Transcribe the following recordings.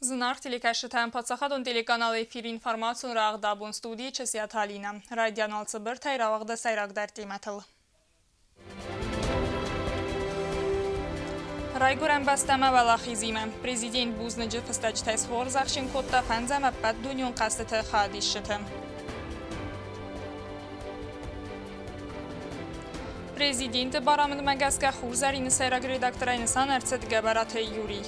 Зынаргъ телекӕсджытӕн паддзахадон телеканалы эфиры информацион рагъд абон студийы Чысиаты Алинӕ. Райдиан алцыбыртӕй рауагъды сӕйрагдӕр темӕтыл. Райгуырӕн бӕстӕмӕ уӕлахизимӕ президент бузныджы фыстӕджытӕй схорзӕхджын кодта фӕндзӕм ӕппӕтдунеон хъӕзтыты хайадисджыты. Президенты барамындмӕ гӕсгӕ Хурзӕрины сӕйраг редакторӕй нысан ӕрцыд Гӕбӕраты Юрий.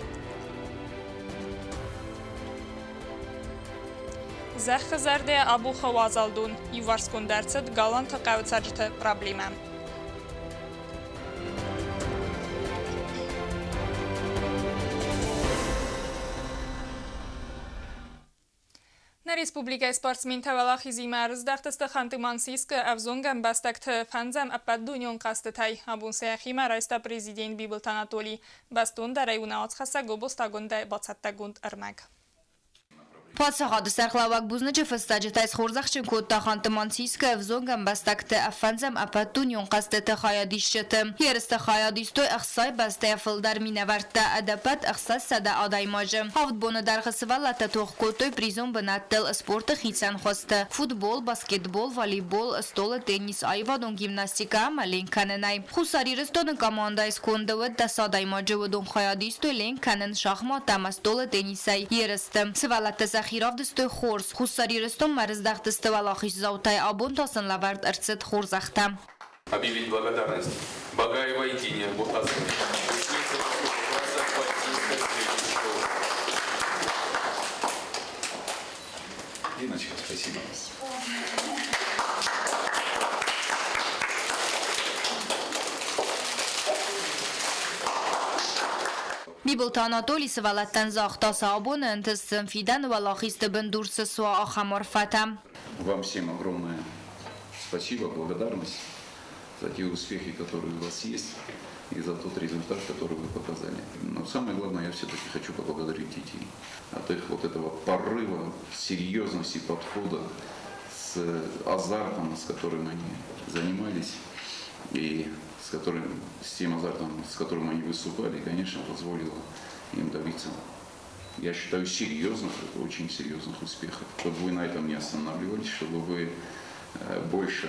Зӕххы зӕрдӕ абухы уазал дон, иуварсгонд ӕрцыд Галанты хъӕуы цӕрджыты проблемӕ. Нӕ республикӕйы спортсментӕ уӕлахизимӕ ӕрыздӕхтысты Ханты-Мансийскы ӕвзонг ӕмбӕстӕгты фӕндзӕм ӕппӕтдунеон хъӕзтытӕй. Абон сӕ йӕхимӕ райста президент Бибылты Анатолий. Бӕстондӕрӕй уынаоцхӕссӕг областагондӕй бацӕттӕгонд ӕрмӕг. Паддзахады сӕргълӕууӕг бузныджы фыстӕджытӕй схорзӕхджын кодта Ханты-Мансийскы ӕвзонг ӕмбӕстӕгты фӕндзӕм ӕппӕтдунеон хъӕзтыты хайадисджыты. Ерысты хайад истой 60 бӕстӕйӕ фылдӕр минӕвӕрттӕ, ӕдӕппӕт 600 адӕймаджы. Авд боны дӕргъы сывӕллӕттӕ тох кодтой призон бынӕттыл спорты хицӕн хуызты: футбол, баскетбол, волейбол, столы теннис, аивадон гимнастикӕ ӕмӕ ленк кӕнынӕй. Хуссар Ирыстоны командӕйы сконды уыд 10 адӕймаджы, уыдон хайад истой ленк кӕнын, шахматтӕ ӕмӕ столы теннисӕй ерысты. Сывӕллӕттӕ сӕхи равдыстой хорз. Хуссар Ирыстонмӕ рыздӕхтысты уӕлахиздзаутӕй, абон та сын лӕвӕрд ӕрцыд хорзӕхтӕ. Объявить благодарность Багаевой Дине Бутазовой, ученице класса Балтийской средней школы. Диночка, спасибо. Бибылты Анатоли сывӕллӕттӕн загъта, сӕ абоны ӕнтыст сын фидӕны уӕлахизты бындур цы суа, ахӕм арфӕтӕ. Вам всем огромное спасибо, благодарность за те успехи, которые у вас есть, и за тот результат, который вы показали. Но самое главное, я все-таки хочу поблагодарить детей. От их вот этого порыва, серьезности подхода, с азартом, с которым они занимались, и с тем азартом, с которым они выступали, конечно, позволило им добиться, я считаю, серьезных, очень серьезных успехов. Чтобы вы на этом не останавливались, чтобы вы больше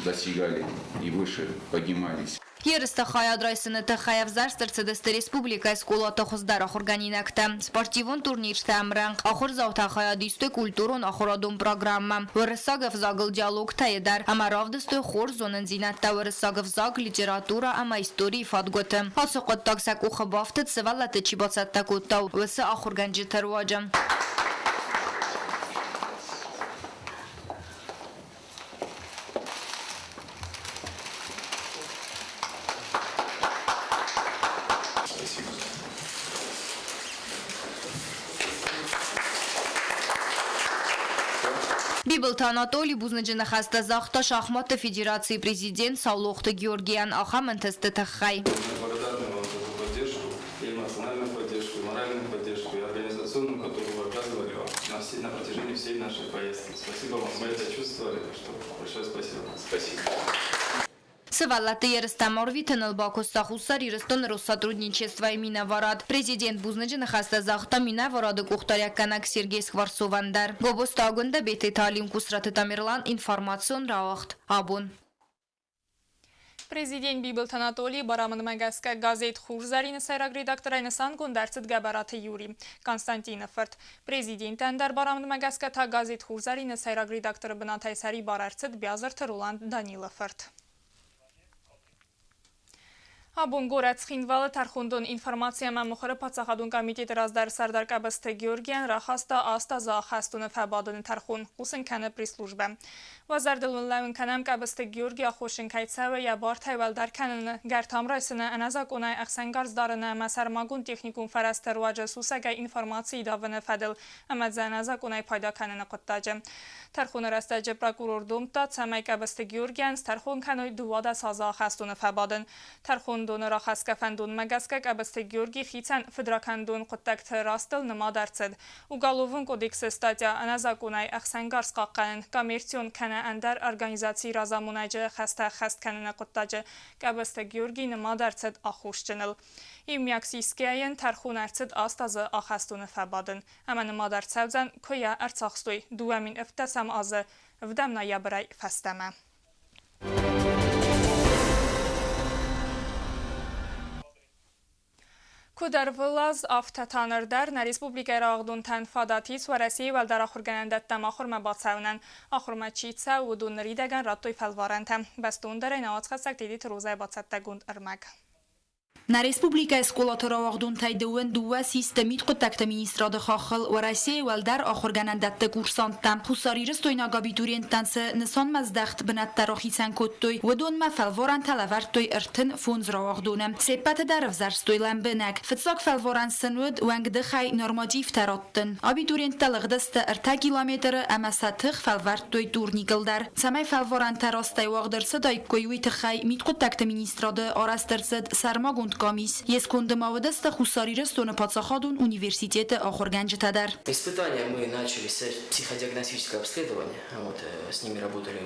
достигали и выше поднимались. Ерысты хайад райсыны тыххӕй ӕвзӕрст ӕрцыдысты республикӕйы скъолаты хуыздӕр ахуыргӕнинӕгтӕ. Спортивон турнирты ӕмрӕнхъ ахуырдзаутӕ хайад истой культурон-ахуырадон программӕ уырыссаг ӕвзагыл диалогтӕ-йы дӕр ӕмӕ равдыстой хорз зонындзинӕдтӕ уырыссаг ӕвзаг, литературӕ ӕмӕ историйы фадгуыты. Ацы хъуыддаг сӕ къухы бафтыд, сывӕллӕтты чи бацӕттӕ кодта, уыцы ахуыргӕнджыты руаджы. Бибылты Анатоли бузныджы ныхӕстӕ загъта шахматты федерацийы президент Саулохты Георгийӕн ахӕм ӕнтысты тыххӕй. Благодарны вам за ту поддержку, и эмоциональную поддержку, и моральную поддержку, и организационную, которую вы оказывали вам на протяжении всей нашей поездки. Спасибо вам, мы это чувствовали, так что большое спасибо. Спасибо. Сывӕллӕтты ерыстӕм ӕрвитыныл бакуыста Хуссар Ирыстоны Россотрудничествойы минӕварад. Президент бузныджы ныхӕстӕ загъта минӕварады къухдариуӕггӕнӕг Сергей Скворцовӕн дӕр. Гобозты Агуындӕ, Бететы Алим, Кусраты Тамерлан, информацион рауагъд. Абон. Президент Бибылты Анатолийы барамындмӕ гӕсгӕ газет «Хурзӕрин»-ы сӕйраг редакторӕй нысангонд ӕрцыд Гӕбӕраты Юрий Константины фырт. Президенты ӕндӕр барамындмӕ гӕсгӕ та газет «Хурзӕрин»-ы сӕйраг редакторы бынатӕй сӕрибар ӕрцыд Биазырты Роланд Данилы фырт. Абон горӕт Цхинвалы тӕрхондон информаци ӕмӕ мыхуыры паддзахадон комитеты раздӕры сӕрдар Къӕбысты Георгийӕн рахаста 8 азы ахӕстоны фӕбадыны тӕрхон, хъусын кӕны пресс-службӕ. Уӕ зӕрдыл уын лӕууын кӕнӕм Къӕбысты Георгий аххосджын кӕй цӕуы йӕ бартӕй уӕлдӕр кӕныны, гӕртам райсыны, ӕнӕзакъонӕй ӕхсӕнгарз дарыны ӕмӕ сӕрмагонд техникон фӕрӕзты руаджы сусӕгӕй информаци давыны фӕдыл ӕмӕ дзы ӕнӕзакъонӕй пайда кӕныны хъуыддаджы. Тӕрхоны рӕстӕджы прокурор домдта, цӕмӕй Къӕбысты Георгийӕн стӕрхон кӕной 12 азы ахӕстоны фӕбадын. Тӕрхондон Тӕрхондоны рахӕсгӕ фӕндонмӕ гӕсгӕ Къӕбысты Георгий хицӕн фыдракӕндон хъуыддӕгты растыл нымад ӕрцыд. Уголовон кодексы статья ӕнӕзакъонӕй ӕхсӕнгарз хъахъхъӕнын, коммерцион кӕнӕ ӕндӕр организацийы разамонӕджы хӕстӕ ӕххӕст кӕныны хъуыддаджы Къӕбысты Георгий нымад ӕрцыд аххосджыныл. Иумиаг сисгӕйӕн тӕрхон ӕрцыд 8 азы ахӕстоны фӕбадын ӕмӕ нымад ӕрцӕудзӕн, куы йӕ ӕрцахстой 2017 азы 7 ноябрӕй фӕстӕмӕ. Куыд ӕрвылаз, афтӕ та ныр дӕр нӕ республикӕйы рауагъдонтӕн фадат ис Уӕрӕсейы уӕлдӕр ахуыргӕнӕндӕттӕм ахуырмӕ бацӕуынӕн. Ахуырмӕ чи цӕуы, уыдон ныридӕгӕн радтой фӕлварӕнтӕ. Бӕстондӕрӕй нӕ уацхӕссӕг Тедеты Розӕйы бацӕттӕгонд ӕрмӕг. Нӕ республикӕйы скъолаты рауагъдонтӕй 22 систы мидхъуыддӕгты министрады хаххыл Уӕрӕсейы уӕлдӕр ахуыргӕнӕндӕтты курсанттӕ. Хуссарирыстойнаг абитуриенттӕн цы нысанмӕздӕхт бынӕттӕ рахицӕн кодтой, уыдонмӕ фӕлварӕнтӕ лӕвӕрдтой 35 рауагъдоны. Се ппӕты дӕр ӕвзӕрстой лӕмбынӕг. Фыццаг фӕлварӕн сын уыд уӕнгдыхӕй нормативтӕ раттын. Абитуриенттӕ лыгъдысты 3 километры ӕмӕ сӕ тых фӕлвӕрдтой турникыл дӕр. Цӕмӕй фӕлварӕнтӕ растӕй уагъд ӕрцыдаиккой, уый тыххӕй мидхъуыддӕгты министрады арӕзт ӕрцыд сӕрмагонд къамис. Йе сконды ма уыдысты Хуссар Ирыстоны паддзахадон университеты ахуыргӕнджытӕ дӕр. Испытания мы начали с психодиагностического обследования. Вот, с ними работали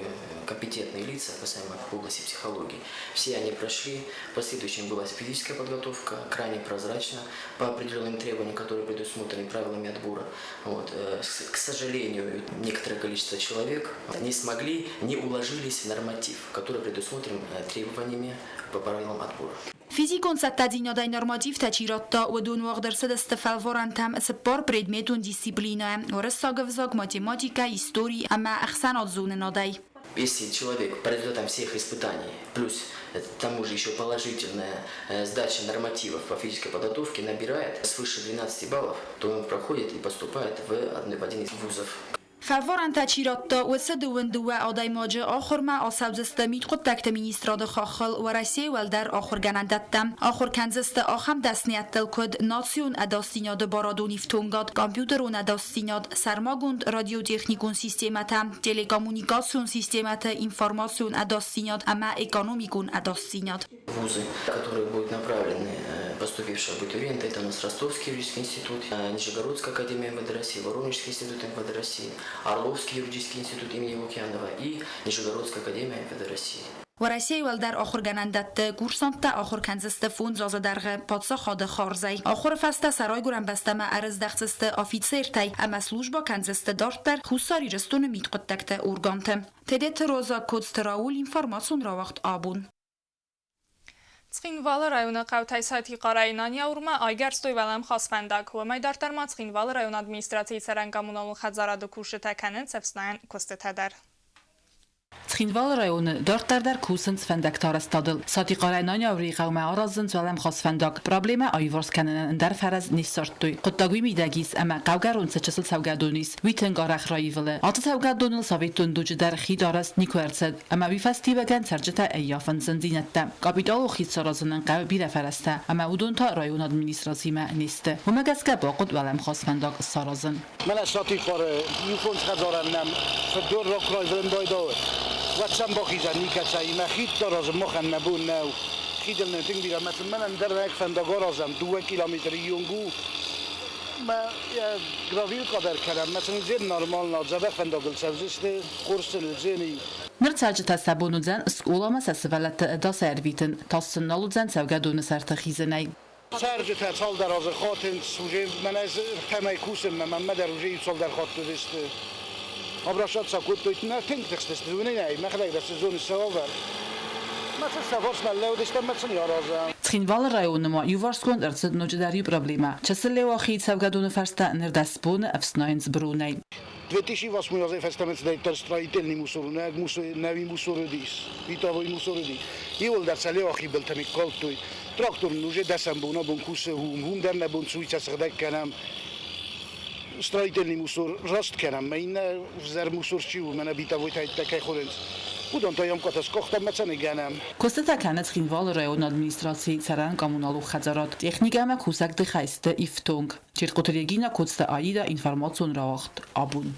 компетентные лица касаемо в области психологии. Все они прошли. В последующем была физическая подготовка, крайне прозрачно, по определенным требованиям, которые предусмотрены правилами отбора. Вот. К сожалению, некоторое количество человек не смогли, не уложились в норматив, который предусмотрен требованиями по правилам отбора. Физикон цӕттӕдзинадӕй нормативтӕ чи радта, уыдон уагъд ӕрцыдысты фӕлварӕнтӕм цыппар предметон дисциплинӕйӕ: уырыссаг ӕвзаг, математикӕ, истори ӕмӕ ӕхсӕнадзонынадӕй. Если человек по результатам всех испытаний, плюс к тому же еще положительная сдача нормативов по физической подготовке набирает свыше 12 баллов, то он проходит и поступает в один из вузов. Фӕлварӕнтӕ чи радта, уыцы 22 адӕймаджы ахуырмӕ ацӕудзысты мидхъуыддӕгты министрады хаххыл Уӕрӕсейы уӕлдӕр ахуыргӕнӕндӕттӕм. Ахуыр кӕндзысты ахӕм дӕсныйӕдтыл, куыд национ ӕдасдзинады барадон ифтонгад, компьютерон ӕдасдзинад, сӕрмагонд радиотехникон системӕтӕ, телекоммуникацион системӕты информацион ӕдасдзинад ӕмӕ экономикон ӕдасдзинад. Вузы, которые будут направлены поступившие абитуриенты, это у нас Ростовский юридический институт, Нижегородская академия МВД России, Воронежский институт МВД России, Орловский юридический институт имени Лукьянова и Нижегородская академия МВД России. Уӕрӕсейы уӕлдӕр ахуыргӕнӕндӕтты курсанттӕ ахуыр кӕндзысты 5 азы дӕргъы паддзахады хардзӕй. Ахуыры фӕстӕ сӕ райгуырӕн бӕстӕмӕ ӕрыздӕхдзысты офицертӕй ӕмӕ службӕ кӕндзысты дарддӕр Хуссар Ирыстоны мидхъуыддӕгты органты. Тедеты Роза, Коцты Рауль, информацион рауагъд «Абон». Цхинвалы районы хъӕутӕй Сатихъарӕй Наниаурмӕ айгӕрстой уӕлӕмхас фӕндаг. Уымӕй дарддӕр ма Цхинвалы районы администрацийы цӕрӕн-коммуналон хӕдзарады кусджытӕ кӕнынц ӕфснайӕн куыстытӕ дӕр. Цхинвалы районы дарддӕр дӕр кусынц фӕндӕгты арӕзтадыл. Сатихъарӕй Наниаурийы хъӕумӕ аразынц уӕлӕмхас фӕндаг. Проблемӕ аиуварс кӕнынӕн ӕндӕр фӕрӕз не ссардтой. Хъуыддаг уый мидӕг ис, ӕмӕ хъӕугӕрон цы чысыл цӕугӕдон ис, уый тынг арӕх раивылы. Ацы цӕугӕдоныл советон дуджы дӕр хид арӕзт никуы ӕрцыд, ӕмӕ уый фӕстиуӕгӕн цӕрджытӕ ӕййафынц зындзинӕдтӕ. Капиталон хид саразынӕн хъӕуы бирӕ фӕрӕзтӕ, ӕмӕ уыдон та районы администрацимӕ не сты. Уымӕ гӕсгӕ бахъуыд уӕлӕмхас фӕндаг саразын. Мӕнӕ Сатихъары иу фондз хӕдзарӕн нӕм фыддон райвылын байдауы. Уӕд сӕм бахизӕн никӕцӕй, мӕ хид аразын махӕн нӕ бон нӕу. Хидыл нын тынг бирӕ, мӕ мӕнӕн дӕр фӕндаг аразӕм, 2 километры онг у. Мӕ гравил къадӕр кӕнӕм, мӕ сын зен нормально, дзӕбӕх фӕндагыл цӕудзысты, хорз сын уыдзӕни. Ныр цӕрджытӕ сӕ бон уыдзӕн скъоламӕ сӕ сывӕллӕтты ӕдасӕй ӕрвитын, тас сын нал уыдзӕн цӕугӕдоны сӕрты хизынӕй. Цӕрджытӕ цалдӕр азы хатынц, уже мӕнӕ кӕмӕй кусын, мӕнмӕ дӕр уже иу цалдӕр хатт уыдысты. Обращаться кодтой, нӕ тынг тыхстысты, уынӕй, мӕхӕдӕг дӕр цы зоныс сӕ уавӕр. Мӕ цы сӕ фарсмӕ лӕудыстӕм, мӕ сын аразӕм. Цхинвалы районы ма иуварсгонд ӕрцыд ноджыдӕр иу проблемӕ. Чысыл Леуахийы цӕугӕдоны фӕрстӕ ныр 10 боны ӕфснайынц быронӕй. 2008 азӕй фӕстӕмӕ цыдӕриддӕр строительный мусор, нӕуи мусор уыдис, бытовой мусор уыди. Иууылдӕр сӕ Леуахийы былтӕ никкалдтой. Трактор уже дӕсӕм бон абон кусы, уым дӕр нӕ бон цуйцӕ сыгъдӕг кӕнӕм. Строительный мусор раст кӕнӕм, мӕ иннӕ взӕр мусор чи у, мӕнӕ бытовой тӕйттӕ кӕй хонынц. Уыдон та ямкъатӕ скъахтам, мӕ цӕ ныгӕнӕм. Куыстытӕ кӕны Цхинвалы районы администрацийы цӕрӕн коммуналон хӕдзарад. Техникӕ ӕмӕ кусӕг сты ифтонг. Чертхъоты Регина, Коцты Аида, информацион рауагъд «Абон».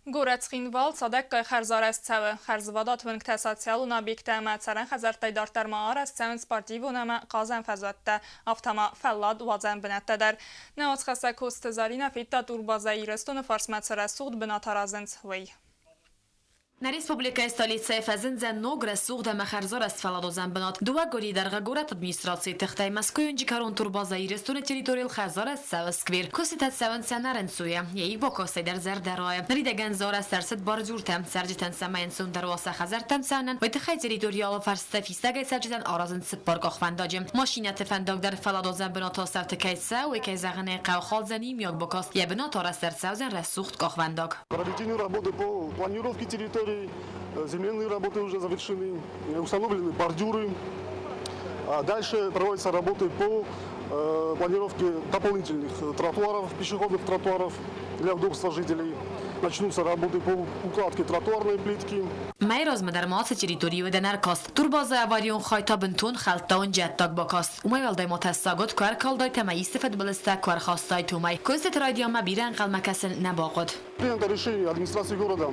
Горӕт Цхинвал цадӕггай хӕрзарӕзт цӕуы. Хӕрзвадат уынгтӕ, социалон объекттӕ ӕмӕ цӕрӕн хӕдзӕрттӕй дарддӕр ма арӕзт цӕуынц спортивон ӕмӕ хъазӕн фӕзуӕттӕ, афтӕ ма фӕллад уадзӕн бынӕттӕ дӕр. Нӕ уацхӕссӕг Коцты Зӕринӕ федта турбазӕ Ирыстоны фарсмӕ цы рӕсугъд бынат аразынц, уый. Нӕ республикӕйы столицӕйы фӕзындзӕн ног, рӕсугъд ӕмӕ хӕрзарӕзт фӕлладуадзӕн бынат. Дыууӕ къуырийы дӕргъы горӕты администрацийы тыхтӕй Мӕскуыйы уынджы кӕрон турбазӕ Ирыстоны территорийыл хӕрзарӕзт цӕуы сквер. Куыстытӕ цӕуынц ӕнӕрынцойӕ. Йӕ ивбокосӕй дӕр зӕрдӕ райы. Ныридӕгӕн дзы арӕзт ӕрцыд бордюртӕ. Цӕрджытӕн цӕмӕй ӕнцондӕр уа сӕ хӕдзӕрттӕм цӕуынӕн, уый тыххӕй территорийы алыфӕрсты фистӕгӕй цӕрджытӕн аразынц цыппар къахвӕндаджы. Машинӕты фӕндаг дӕр фӕлладуадзӕн бынаты астӕуты кӕй цӕуы, уый кӕй зӕгъын ӕй хъӕуы, халдзӕн иумиаг бакаст. Йӕ бынаты арӕзт ӕрцӕудзӕн рӕсугъд къахвӕндаг. Проведены работы по планировке территорий, земляные работы уже завершены, установлены бордюры. А дальше проводятся работы по планировке дополнительных тротуаров, пешеходных тротуаров для удобства жителей. Начнутся работы по укладке тротуарной плитки. Мӕй размӕ дӕр ма ацы территорийы уыд ӕнӕркаст. Турбазӕ аварион хай та бынтон хӕлдта уынджы бакаст. Уымӕй уӕлдай ма тӕссаг уыд, куы ӕркалдайт ӕмӕ исты фыдбылызтӕ куы ӕрхастайт, уымӕй. Куыстыты райдианмӕ бирӕ ӕнхъӕлмӕ кӕсын нӕ бахъуыд. Принято решение администрации города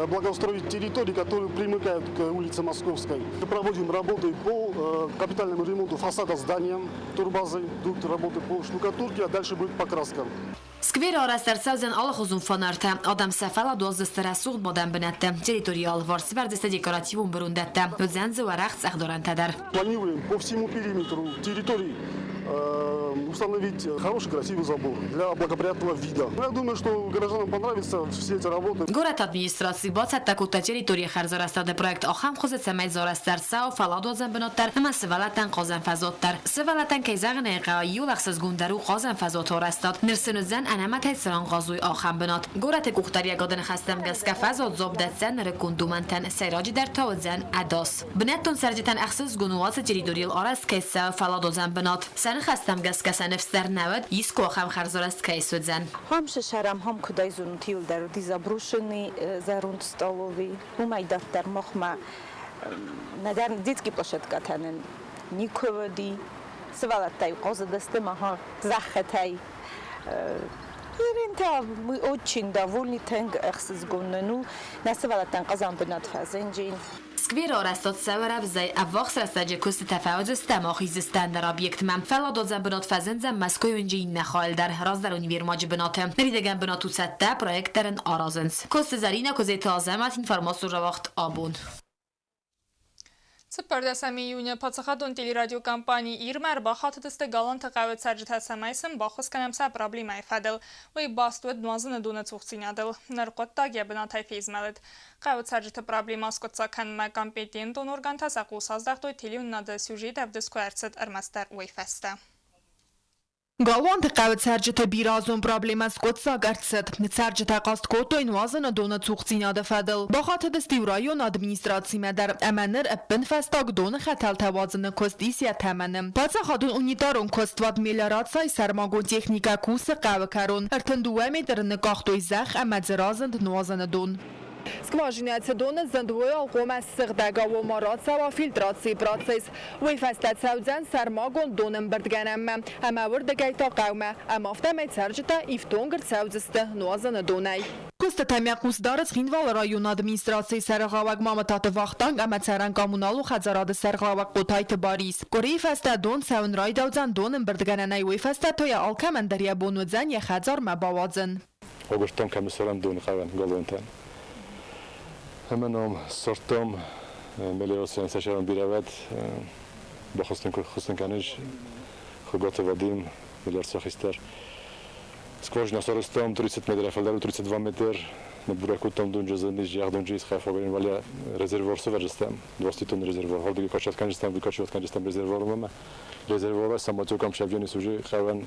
благоустроить территории, которые примыкают к улице Московской. Мы проводим работы по капитальному ремонту фасада здания турбазы, идут работы по штукатурке, а дальше будет покраска. Скверы арӕзт ӕрцӕудзӕн алыхуызон фонартӕ. Адӕм сӕ фӕллад уадздзысты рӕсугъд бадӕн бынӕтты. Территорийы алыварс сӕвӕрдзысты декоративон бырондӕттӕ. Уыдзӕн дзы уӕрӕх цъӕхдарӕнтӕ дӕр. Планируем по всему периметру территории установить хороший красивый забор для благоприятного вида. Я думаю, что горожанам понравятся все эти работы. Горӕты администраци бацӕттӕ кодта территорийы хӕрзарӕзтады проект ахӕм хуызы, цӕмӕй дзы арӕзт ӕрцӕуа фӕлладуадзӕн бынат дӕр ӕмӕ сывӕллӕттӕн хъазӕн фӕзуат дӕр. Сывӕллӕттӕн, кӕй зӕгъын ӕй хъӕуы, иууыл ӕхсызгондӕр у хъазӕн фӕзуаты арӕзтад. Ныр сын уыдзӕн, ӕнӕмӕтӕй цы ран хъазой, ахӕм бынат. Горӕты къухдариӕгады ныхӕстӕм гӕсгӕ фӕзуат дзуапп дӕтдзӕн нырыккон домӕнтӕн, сӕйраджыдӕр та уыдзӕн ӕдас. Бынӕттон цӕрджытӕн ӕхсызгон у ацы территорийыл арӕзт кӕй цӕуы фӕлладуадзӕн бынат. Сӕ ныхӕстӕм гӕсгӕ сӕ ныфс дӕр нӕ уыд, искуы ахӕм хӕрзарӕзт кӕй суыдзӕн. Хам сӕрӕм хам куыдӕй зонут, иуылдӕр уыди заброшенный зӕронд столовый. Уымӕй дарддӕр махмӕ нӕдӕр детский площадкӕтӕ нын никуы уыди. Сывӕллӕттӕ-иу хъазыдысты махӕн зӕххытӕй. Иринтӕ мы очень довольны, тынг ӕхсызгон нын у. Нӕ сывӕллӕттӕн хъазӕн бынат фӕзынди. Скверы арӕзтад цӕуы рӕвдзӕй, ӕввахс рӕстӕджы куыстытӕ фӕуыдзысты ӕмӕ ахиздзысты ӕндӕр объектмӕ. Фӕлладуадзӕн бынат фӕзындзӕн Мӕскуыйы уынджы иннӕ хайыл дӕр, раздӕр универмаджы бынаты. Ныридӕгӕн бынат у цӕттӕ, проект дӕр ын аразынц. Коцты Зӕринӕ, Куыдзеты Азӕмӕт, информацион рауагъд «Абон». 14 июня паддзахадон телерадиокомпани «Ир»-мӕ ӕрбахатыдысты Галанты хъӕуы цӕрджытӕ, цӕмӕй сын баххуыс кӕнӕм сӕ проблемӕйы фӕдыл. Уый баст уыд нуазыны доны цухдзинадыл. Ныр хъуыддаг йӕ бынатӕй фезмӕлыд. Хъӕуы цӕрджыты проблемӕ аскъуыддзаг кӕнынмӕ компетентон органтӕ сӕ хъус аздӕхтой, телеуынынады сюжет ӕвдыст куы ӕрцыд, ӕрмӕстдӕр уый фӕстӕ. Галуанты хъӕуы цӕрджыты бирӕазон проблемӕ скъуыддзаг ӕрцыд. Цӕрджытӕ хъаст кодтой нуазыны доны цухдзинады фӕдыл. Бахатыдысты иу районы администрацимӕ дӕр ӕмӕ ныр ӕппынфӕстаг доны хӕтӕлтӕ уадзыны куыст ис йӕ тӕмӕны. Паддзахадон унитарон куыстуат Мелиорацийы сӕрмагонд техникӕ кусы хъӕуы кӕрон. 32 метры ныкъахтой зӕхх ӕмӕ дзы разынд нуазыны дон. Скважинӕ доны зынд уый хъуамӕ сыгъдӕг ома рацӕуа фильтрацийы процесс. Уый фӕстӕ цӕудзӕн сӕрмагонд донӕмбырдгӕнӕнмӕ ӕмӕ уырдыгӕй та хъӕумӕ, ӕмӕ афтӕмӕй цӕрджытӕ ифтонг ӕрцӕудзысты нуазыны донӕй. Куыстытӕм йӕ хъус дары Цхинвалы районы администрацийы сӕргълӕууӕг Мамытаты Вахтанг ӕмӕ цӕрӕн коммуналон хӕдзарады сӕргълӕууӕг Хъотайты Барис. Къуырийы фӕстӕ дон цӕуын райдаудзӕн донӕмбырдгӕнӕнӕй, уый фӕстӕ та йӕ алкӕмӕн дӕр йӕ бон уыдзӕн йӕ хӕдзармӕ бауадзын. Агуырдтам кӕм ссарӕм доны хъӕуӕн Галуантӕн. Ӕмӕ ном ссардтам мелиорацион сӕсӕрон бирӕвӕд баххуыс кӕныс Хуыгаты Вадим, мелиорация хистӕр. Скважина сарӕзтам 30 метрӕй фылдӕр, 32 метр. Ныббурӕ кодтам донджызы, низзӕгъ донджыз хайфагӕн валя резервуар сӕвӕрдзыстӕм. 20 тонны резервуар. Хордыгӕй качать кӕнджыстӕм, выкачивать кӕнджыстӕм резервуармӕ. Резервуары самотеком сӕвдженис уже хъӕуӕн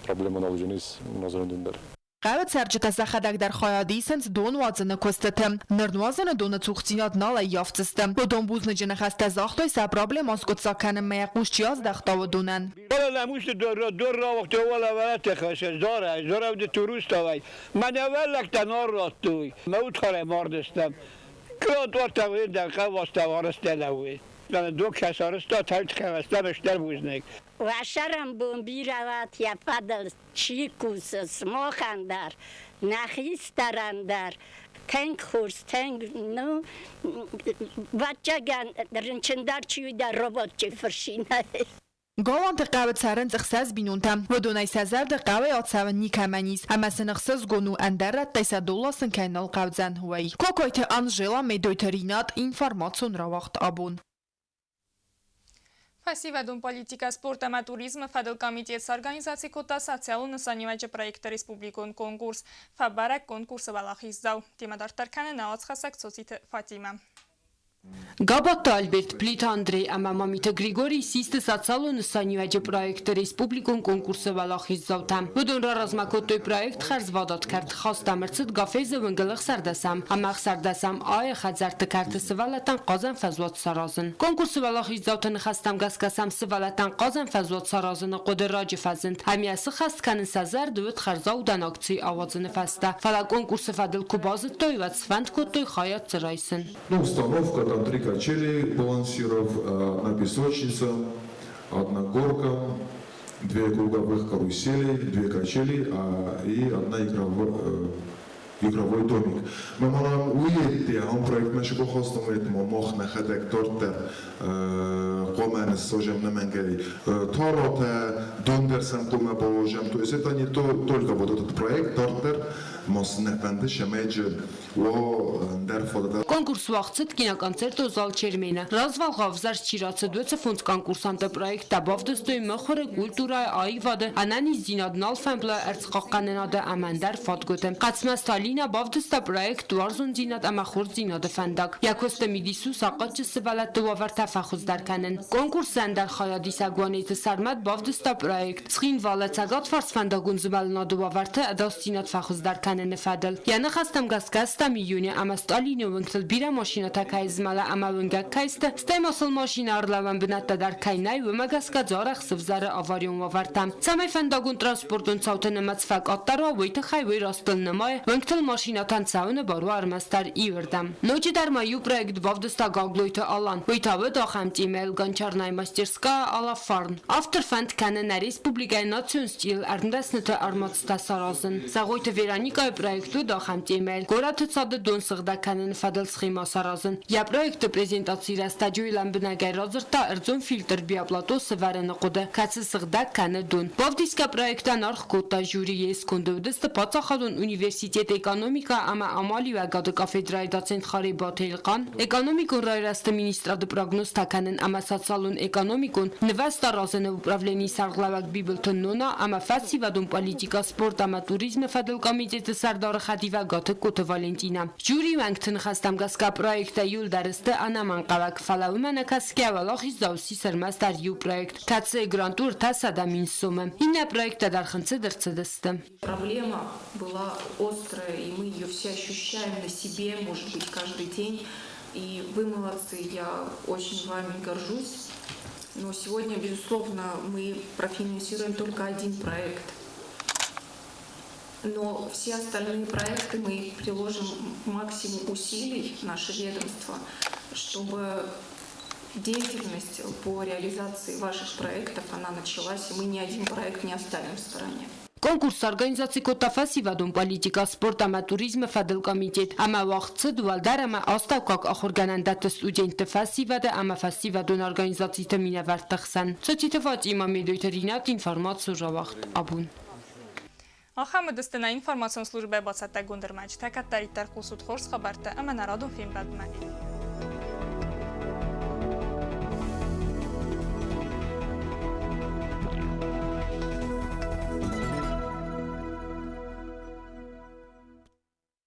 проблема нал уыдзӕнис нуазыны дон дӕр. Хъӕуы цӕрджытӕ сӕхӕдӕг дӕр хайад исынц дон уадзыны куыстыты. Ныр нуазыны доны цухдзинад нал ӕййафдзысты. Уыдон бузныджы ныхӕстӕ загътой, сӕ проблема аскъуыддзаг кӕнынмӕ йӕ хъус чи аздӕхта, уыдонӕн. ولا موش دور دور وقت ولا ولا تخش زاره زاره د توروست وای من اول تنار راستوي موت خره ماردستم كلا دور تغيير دقیقه واسطه وارسته لوي دو کسارستا تایت خرستم اشتر بوزنک. Уӕ сӕрӕнбон бирӕ уӕт, йӕ фӕдыл чи кусы, сымахӕн дӕр, нӕ хистӕрӕн дӕр. Тынг хорз, тынг, ну, вӕццӕгӕн, рынчын дӕр чи уыд, робот чи фырсинӕй. Галуанты хъӕуы цӕрынц ӕхсӕз бинонтӕ. Уыдонӕй сӕ зӕрды хъӕуӕй ацӕуын никӕмӕн ис, ӕмӕ сын ӕхсызгон у, ӕндӕр рӕттӕй сӕ дон ласын кӕй нал хъӕудзӕн, уый. Кокойты Анжела, Медойты Ринат, информацион рауагъд абон. Фӕсивӕдон политикӕ, спорт ӕмӕ туризмы фӕдыл комитет сорганизаци кодта социалон нысаниуӕджы проекты республикон конкурс. Фӕбӕрӕг конкурсы уӕлахиздзау. Темӕ дарддӕр кӕны нӕ уацхӕссӕг Цоциты Фатимӕ. Габатты Альберт, Плиты Андрей ӕмӕ Мамиты Григорий систы социалон нысаниуӕджы проекты республикон конкурсы уӕлахиздзаутӕ. Уыдон раразмӕ кодтой проект Хӕрзвадат кӕрт хастам ӕрцыд Гафезы уынгыл ӕхсӕрдӕсӕм ӕмӕ ӕхсӕрдӕсӕм айы хӕдзӕртты кӕрты сывӕллӕттӕн хъазӕн фӕзуат саразын. Конкурсы уӕлахиздзауты ныхӕстӕм гӕсгӕ сӕм сывӕллӕттӕн хъазӕн фӕзуат саразыны хъуыды раджы фӕзынд ӕмӕ сыххӕст кӕнын сӕ зӕрды уыд хӕрзаудӕн акци ауадзыны фӕстӕ. Фӕлӕ конкурсы фӕдыл куы базыдтой, уӕд сфӕнд кодтой хайад дзы райсын. Ну, установка, там три качели балансиров, одна песочница, одна горка, две круговых карусели, две качели и одна игровой домик. Мӕнӕн уый ам проектмӕ шы бахастам, ма мах нӕхӕдӕг дарддӕр хъуамӕ ныссажӕм нӕмӕнгӕй таратӕ, дон дӕр сӕм хъуамӕ бауазӕм. То есть это не то, только вот этот проект дарддӕр ма сын нӕ фӕнды, цӕмӕй уа ӕндӕр фадат. Конкурс уагъд цыд киноконцертон зал Чермены. Развӕлгъау ӕвзӕрст чи рацыд, уыцы фондз конкурсанты проекттӕ бавдыстой мыхуыры, культурӕйы, аивады, ӕнӕниздзинады алфӕмблай ӕрдзхъахъхъӕнынады ӕмӕ ӕндӕр фадгуыты. Хъӕцмӕзты Алинӕ бавдыста проект Уарзондзинад ӕмӕ хорздзинады фӕндаг. Йӕ куысты мидис у сахъатджын сывӕллӕтты уавӕртӕ фӕхуыздӕр кӕнын. Конкурсы ӕндӕр хайадисӕг Уанеты Сӕрмӕт бавдыста проект Цхинвалы цӕгатфарс фӕндагон змӕлынады уавӕрты ӕдасдзинад фӕхуыздӕр кӕныны фӕдыл. Йӕ ныхӕстӕм гӕсгӕ стӕм июны ӕмӕ Сталины уынгтыл бирӕ машинӕтӕ кӕй змӕлы ӕмӕ уынгӕг кӕй сты, стӕй ма сыл машинӕ ӕрлӕууӕн бынӕттӕ дӕр кӕй нӕй, уымӕ гӕсгӕ дзы арӕх сывзӕры аварион уавӕртӕ. Цӕмӕй фӕндагон транспортон цауты нымӕц фӕкъаддӕр уа, уый тыххӕй уый растыл нымайы, уынгтыл машинӕтӕн цӕуыны бар у ӕрмӕстдӕр иуырдӕм. Ноджыдӕр ма иу проект бавдыста Гаглойты Алан. Уый та уыд ахӕм темӕйыл Гончарная мастерская Алафарн. Автор фӕнд кӕны нӕ республикӕйы национ стиль ӕрмдӕсныты ӕрмадзтӕ саразын. Зӕгъойты Вероникӕйы проект уыд ахӕм темӕйыл горӕты цады дон сыгъдӕг кӕныны фӕдыл схемӕ саразын. Йӕ проекты презентацийы рӕстӕджы уый лӕмбынӕгӕй радзырдта ӕрдзон фильтр биоплато сӕвӕрыны хъуыды, кӕцы сыгъдӕг кӕны дон. Бавдисгӕ проектӕн аргъ кодта жюрийы сконды уыдысты паддзахадон университеты экономикӕ ӕмӕ амалиуӕгады кафедрӕйы доцент Харебаты Елхъан, Экономикон райрӕзты министрады прогнозтӕ кӕнын ӕмӕ социалон-экономикон нывӕзт аразыны управленийы сӕргълӕууӕг Бибылты Нона ӕмӕ фӕсивӕдон политикӕ, спорт ӕмӕ туризмы фӕдыл комитеты сӕрдары хӕдивӕг Гатыгкоты Валентинӕ. Жюрийы уӕнгты ныхӕстӕм гӕсгӕ проекттӕ иуылдӕр сты ӕнӕмӕнгхъӕуӕг, фӕлӕ уымӕ нӕ кӕсгӕ уӕлахиздзау ссис ӕрмӕстдӕр иу проект, кӕцыйы грант у 300 000 сомы. Иннӕ проекттӕ дӕр хынцыд ӕрцыдысты. Проблема была острая, и мы ее все ощущаем на себе, может быть, каждый день. И вы молодцы, я очень вами горжусь. Но сегодня, безусловно, мы профинансируем только один проект. Но все остальные проекты мы приложим максимум усилий, наше ведомство, чтобы деятельность по реализации ваших проектов, она началась, и мы ни один проект не оставим в стороне. Конкурс организаци кодта фӕсивӕдон политикӕ, спорт ӕмӕ туризмы фӕдыл комитет ӕмӕ уагъд цыд уӕлдӕр ӕмӕ астӕуккаг ахуыргӕнӕндӕтты студентты, фӕсивӕды ӕмӕ фӕсивӕдон организациты минӕвӕртты хсӕн. Цоциты Фатима, Медойты Ринат, информацион рауагъд абон. Ахӕм уыдысты нӕ информацион службӕйы бацӕттӕгонд ӕрмӕджытӕ. Кӕддӕриддӕр хъусут хорз хабӕрттӕ ӕмӕ нӕ радон фембӕлдмӕ.